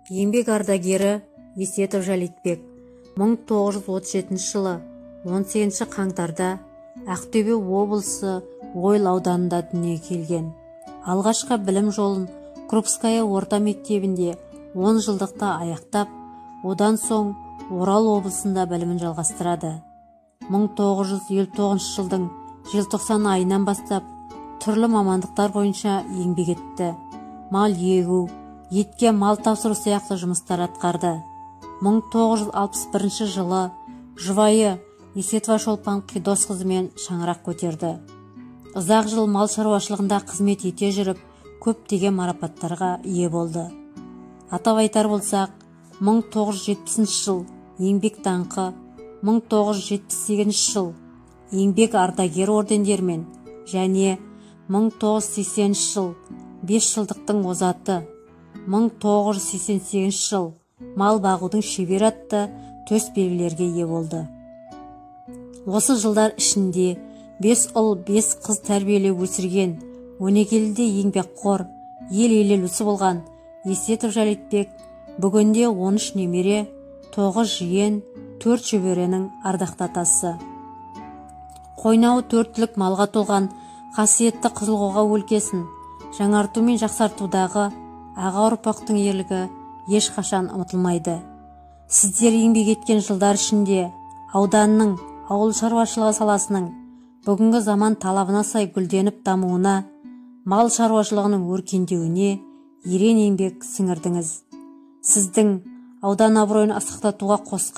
Еңбек ардагері Есетов Жалитбек 1937 жылы 18 қаңтарда Ақтөбе облысы Ойыл ауданында дүниеге келген. Алғашқы білім жолын Крупская орта мектебінде 10 жылдықта аяқтап, одан соң Орал облысында білімін жалғастырады. 1959 жылдың желтоқсан айынан бастап түрлі мамандықтар бойынша еңбек етті. Мал егу, етке мал тапсыру сияқты жұмыстар атқарды. 1961 жылы жұбайы Есетова Шолпан Қидосқызымен шаңырақ көтерді. Ұзақ жыл мал шаруашылығында қызмет ете жүріп, көптеген марапаттарға ие болды. Атап айтар болсақ, 1970 жыл еңбек даңқы, 1978 жыл еңбек ардагері ордендерімен және 1980 жыл 5 жылдықтың озаты, 1988 жыл мал бағудың шебері атты төс белгілерге ие болды. Осы жылдар ішінде 5 ұл, 5 қыз тәрбиелеп өсірген, өнегелі де еңбекқор, ел елеулісі болған Есетов Жалитбек бүгінде 13 немере, 9 жиен, 4 шөберенің ардақты атасы. Қойнауы төрт түлік малға толған қасиетті Қызылқоға өлкесін жаңарту мен жақсартудағы аға ұрпақтың ерлігі ешқашан ұмытылмайды. Сіздер еңбек еткен жылдар ішінде ауданның ауыл шаруашылығы саласының бүгінгі заман талабына сай гүлденіп дамуына, мал шаруашылығының өркендеуіне ерен еңбек сіңірдіңіз. Сіздің аудан абыройын асқақтатуға қосқан